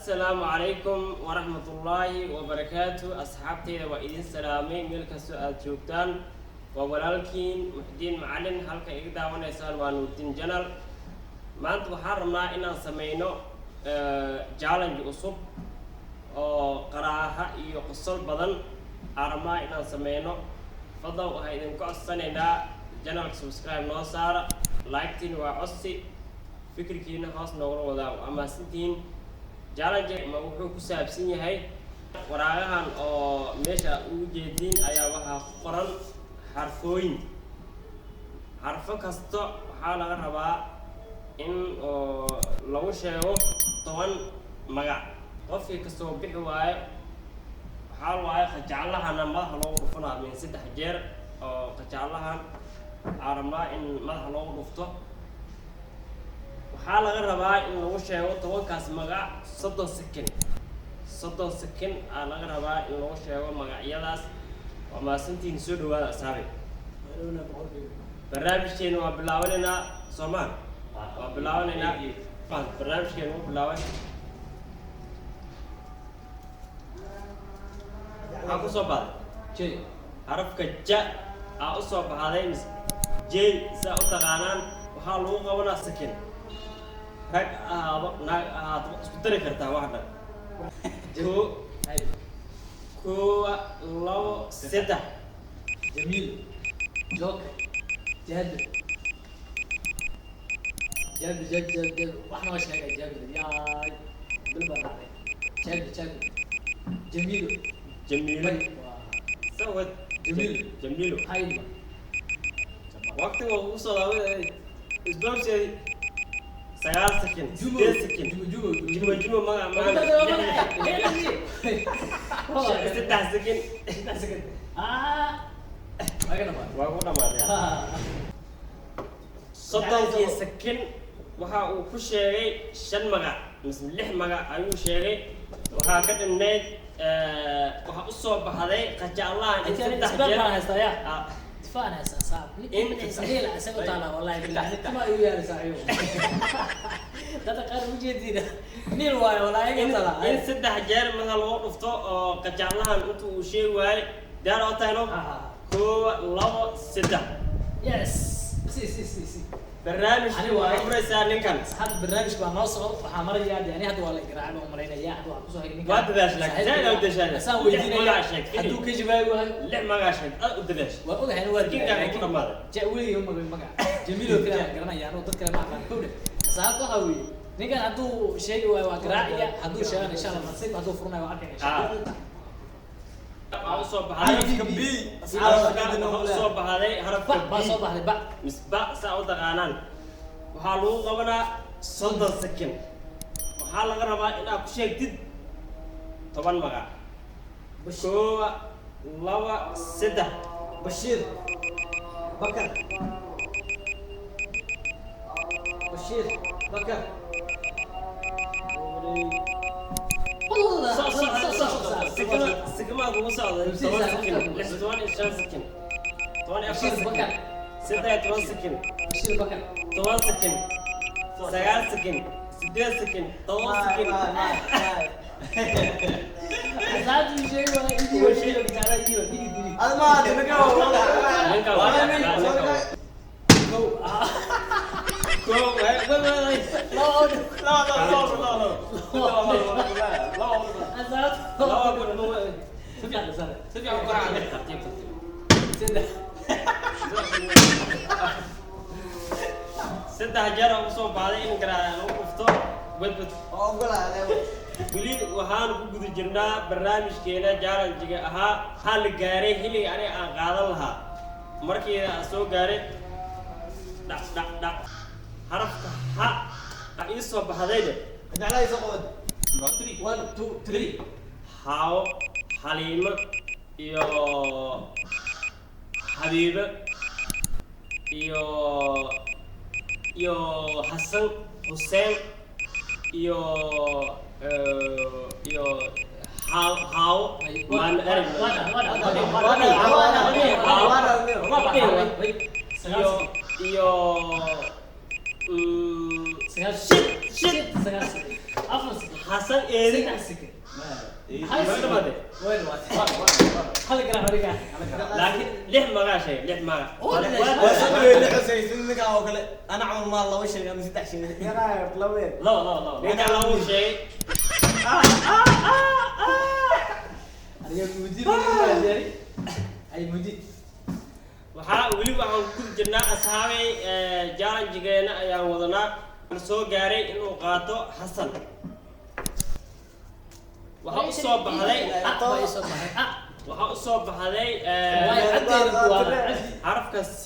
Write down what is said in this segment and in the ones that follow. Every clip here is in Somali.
Asalaamu calaykum waraxmatullaahi wabarakaatu. Asxaabteyda, waa idin salaamay meel kastoo aada joogtaan. Waa walaalkiin Muxdiin Macalin. Halka iga daawanaysaan waa Nuurdiin Channel. Maanta waxaan rabnaa inaan sameyno challenge cusub oo qaraaha iyo qosol badan aan rabnaa inaan sameyno. Fadlan, waxaan idinku codsanaynaa channelka subscribe noo saara, like-tiin waa codsi, fikirkiina hoos noogula wadaa. Waa mahadsantihiin. Challenge ma wuxuu ku saabsan yahay waraaqahan oo meesha ugu jeediin ayaa waxaa ku qoran xarfooyin. Xarfo kasta waxaa laga rabaa in oo lagu sheego 10 magac. Qofkii kasoo bixi waayo, waxaa waaye qajaclahana madaxa loogu dhufanaa min saddex jeer, oo qajaclahan waxaa rabnaa in madaxa loogu dhufto. Waxaa laga rabaa in lagu sheego 10kaas magac 30 second. 30 second aa laga rabaa in lagu sheego magacyadaas. Waa mahadsantihiin. Soo dhawaada, asxaabi. Barnaamijkeena waa bilaabanaynaa, soomaan waa bilaabanaynaa. Barnaamijkeena wuu bilaabay. Maxaa kusoo baxday? J. Xarafka ja aa usoo baxday, mise J saa u taqaanaan. Waxaa lagu qabanaa second. Rag ahaado, naag ahaado, isku dari kartaa wax dhan. Koo, koowa, labo, saddex. Jamiil, Joker, Jaabir, Jaabir, Jaabir, Jaabir, Jaabir. Waxna waa sheegay Jaabir. Yaay, bil baa dhacday. Jaabir, Jaabir, Jamiilo. Jamiilo. Sawad. Jamiilo. Jamiilo. Hayma. Waqtiga ugu soo laabay isboorseedi 9 second, 8 second. Jumo, Jumo. Jumo, Jumo, magac maana. 3 second. 3 second. Ah, waa ka dhamaatay. Waa ku dhamaatay. 30kii second waxa uu ku sheegay shan magac mise lix magac ayuu sheegay. Waxaa ka dhimnayd, waxaa usoo baxday qajaclahan in saddex Isbaar jeer baan haystaa ya. Ah. Difaacan haystaa, saaxib. Ninka isaga taala, wallahi billahi kuma igu yaali, saaxiib. Dadka qaar u jeediina niil waayo, wallahi iga taala. In saddex jeer marka loo dhufto oo qajaclahan inta uu sheegi waayey. Diyaar oo tahay no? Koowa, labo, saddex. Yes, si si si si. Barnaamijku Ani waa waaye. furaysaa ninkan. Asxaabta, barnaamijka baa noo socdo. Waxaa maraya de ani hadda waa la garaacay baan umalaynaya. Hadda waxaa kusoo hegay ninkan. Waa dadaashay, laakiin zaid aa u dadaashay. Asaan Lix weydiinaya magac sheeg, fili. hadduu ka jawaabi waayo. Lix magac sheeg, aad u dadaashay. Waa ogahay, waa Sakinkaaga ku dhamaaday. Ja weligay uma magac Jamiilo kale aan garanaya, anuu dad kale ma aqaan. Kowdhe, asxaabta, waxaa weeye ninkan hadduu sheegi waayo waa garaacaya, hadduu sheegana insha Allah nasiib, hadduu furanayo waa arkayna insha Allah. Waxaa usoo baxday Xarafka B. Waxaa usoo baxday xarafka ba baa B. Soo baxday ba. Misba saa u taqaanaan. Waxaa lagu qabanaa 30 second. Waxaa laga rabaa inaad ku sheegtid 10 magac. Koowa, laba, saddex. Bashiir, Bakar, Bashiir, Bakar. Sikima kugu socda 10 second, 16 iyo 5 second, 14 Bashiir second, Bakar. 13 second. Bashiir Bakar. 10 second, 9 second, 8 second, 7 second. Asxaabtu sheegi waayo, idiiba idiiba gitaara idiiba dhigi dhigi. Ninka waa, ninka waa. Koo, wait, wait, wait. Asxaabtu laba kun, laba. Si fiican sare. Si fiican u garaac. Tartiib, tartiib. Saddex. Saddex jeer oo usoo baxday in garaac lagu dhufto wedwed. Weli waxaan ku guda jirnaa barnaamijkeena challenge-ga ahaa. Waxaa la gaaray xilliga aniga aan qaadan lahaa. Markii aan soo gaaray, dhac dhac dhac, xarafka ha a ii soo baxdayde. One, two, three. Xaawo, Xaliimo iyo Xabiibo iyo Xasan, Xuseen iyo Xaawo, Xaawo maan erey iyo shit, shit. 9. Afar second. Xasan Eedin. Saddex second. Ma dhamaatay? Way dhamaatay. Hal garaac adiga. Laakiin lix magac sheegay, lix magac. Waa soo dhaweey la xusaysin ninka oo kale. Ana camal maal laba sheegay ama saddex sheegay. Labo, labo, labo. Ninka labo sheegay. Adiga mudiid waa diyaari. Ay mudiid. Waxaa weli waxaan ku jirnaa asxaabay, challenge-geena ayaan wadanaa. Waxaan soo gaaray inuu qaato Xasan. Waxaa u soo baxday Ah, baa ii soo baxay. Ah. Waxaa u soo baxday Waay, caddeena ku waala. xarafka C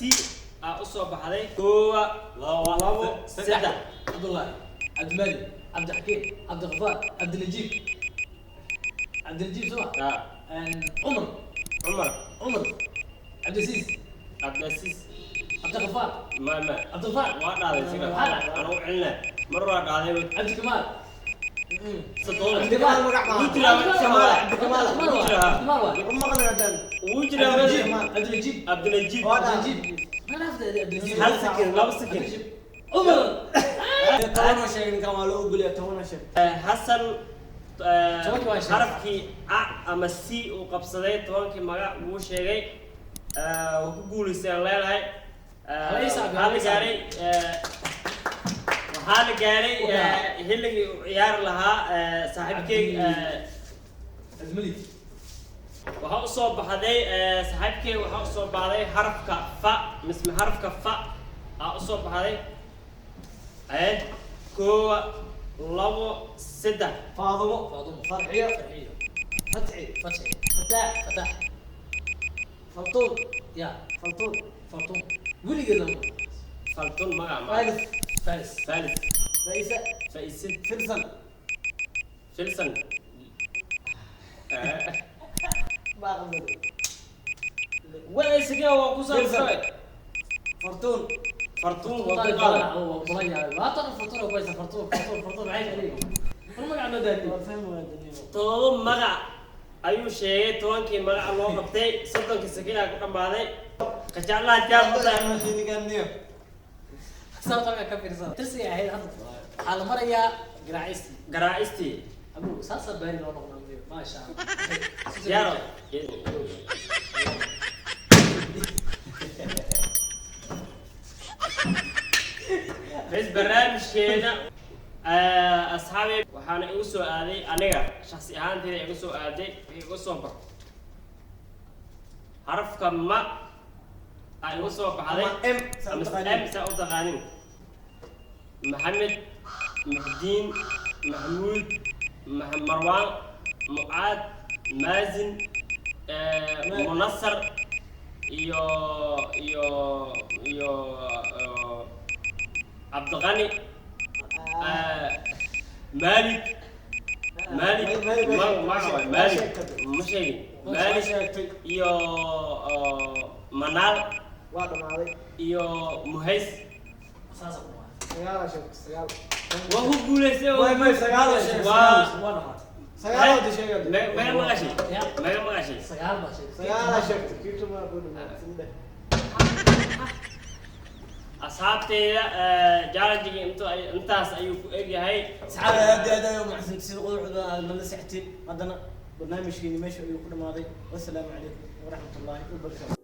aa u soo baxday. Koowa, labo, saddex. Cabdullaahi, Cabdimalik, Cabdixakiim, Cabdiqafaar, Cabdinajiib. Cabdinajiib soo ma? Ah. Cumar. Cumar. Cumar. Cabdisiis. Cabdilcasiis. Cabdiqafaar. Ma Cabdiqafaar. Waa dhaaday siga. Maxaa dhacday? Anuu celina mar waa dhaaday. Cabdikamaal. Soddon. Cabdikamaal magac maaha. Wuu jiraa. Kamaal, Cabdikamaal. Cabdikamaal. Wuu jiraa. Cabdikamaal waa. Wuxuu maqlay haddaan. Wuu jiraa. Cabdinajiib. Cabdinajiib. Waa dhacday. Cabdinajiib. Ma dhaafta Cabdinajiib. Hal second, 2 second. Cabdinajiib. Cumar. 10 oo sheegay ninkan, waa loo ogolyahay 10 oo sheegay. Xasan 10-kii waa sheegay. Xarafkii A ama C uu qabsaday, 10-kii magac wuu sheegay. Waa ku guuleysteen leedahay. Hala ii saabiyo, Waxaa la hala ii gaaray waxaa la gaaray xilligii uu ciyaari lahaa saaxiibkey. Cabdimalik. Waxaa u soo baxday saaxiibkey, waxaa u soo baxday xarafka fa misme xarafka fa aa u soo baxday. Koowa, labo, saddex. Faadumo. Faadumo. Farxiyo. Farxiyo. Fatxi. Fatxi. Fataax. Fataax. Fartuun. Ya. Fartuun. Fartuun. Weligeed lama maqlo. Faltun magac ma? Faris. Faris. Faris. Faisa. Faisid. Filsan. Filsan. Baa qabsaday. Wadaysige waa ku saabsan. Fartuun. Fartuun waa ku Fartuun qaaday. waa kula yaabay. Maanta fartuun ku haysa, fartuun, fartuun, fartuun, maxay kaliya? War magaca noo daadiyey. Waa fahmi waa daniyo. 7 magac ayuu sheegay, 10-kii magaca loo qabtay, 30-kii sakinaa ku dhammaaday. Qajaclaha jaab ku tahay. Ninkan niyo. Sababta halkaa ka fiirsada. Tirsiga ahayd hadda. Waxaa la marayaa garaacistii. Garaacistii. Abu, saasaa baari loo noqdaa muhiim. Maasha Allah. Yaaro. Bes barnaamijkeena asxaabi, waxaana igu soo aaday aniga shakhsi ahaanteyda igu soo aaday wixii igu soo baxo xarafka ma aa igu soo baxday. Ama M saa u Ama taqaanin. M saa u taqaanin. Maxamed, Muxdiin, Maxmuud, Marwaan, Mucaad, Maazin, Munasar iyo Cabdiqani, Malik, Malik. Malik, Magaca waay, Malik. Malik ma sheegin. Waa Malik sheegtay. iyo Manaal. Waa dhamaaday. Iyo Muhays. Saasaa ku dhamaatay. Sagaal aa sheegtay, sagaal. Waa ku guuleystay. Way 9 oo sheegay. Waa Waa dhamaatay. 9 oo sheegay. Mega maqashay? Ya. Mega maqashay? 9 baa sheegtay. 9 aa sheegtay. Kii tumaa ku dhamaatay. Saddex. Asxaabteyda, challenge-ga intaas ayuu ku egyahay. Asxaab, aad iyo aad ayay u mahadsantihiin sida quruxda aad nala sextiin. Haddana barnaamijkeeni meesha ayuu ku dhamaaday. Wassalaamu calaykum waraxmatullaahi wabarakaatu.